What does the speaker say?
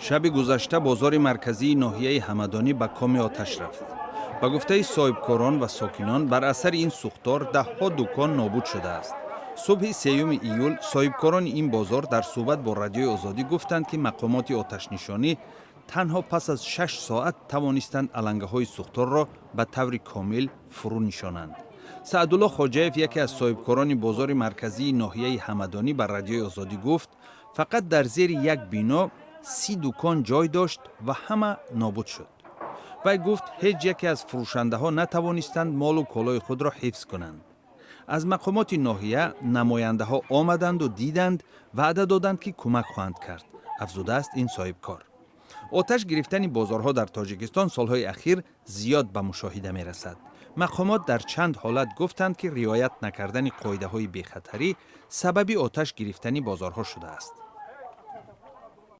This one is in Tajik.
Шаби гузашта бозори марказии ноҳияи Ҳамадонӣ ба коми оташ рафт. Ба гуфтаи соҳибкорон ва сокинон, бар асари ин сӯхтор даҳҳо дукон нобуд шудааст. Субҳи 3 июл соҳибкорони ин бозор дар суҳбат бо Радиои Озодӣ гуфтанд, ки мақомоти оташнишонӣ танҳо пас аз 6 соат тавонистанд алангаҳои сӯхторро ба таври комил фурӯ нишонанд. Саъдулло Хоҷаев, яке аз соҳибкорони бозори марказии ноҳияи Ҳамадонӣ, ба Радиои Озодӣ гуфт, фақат дар зери як бино 30 дукон ҷой дошт ва ҳама нобуд шуд. Вай гуфт, ҳеҷ яке аз фурӯшандаҳо натавонистанд молу колои худро ҳифз кунанд. Аз мақомоти ноҳия намояндаҳо омаданду диданд, ваъда доданд, ки кӯмак хоҳанд кард, афзудааст ин соҳибкор. Оташ гирифтани бозорҳо дар Тоҷикистон солҳои ахир зиёд ба мушоҳида мерасад. Мақомот дар чанд ҳолат гуфтанд, ки риоят накардани қоидаҳои бехатарӣ сабаби оташ гирифтани бозорҳо шудааст.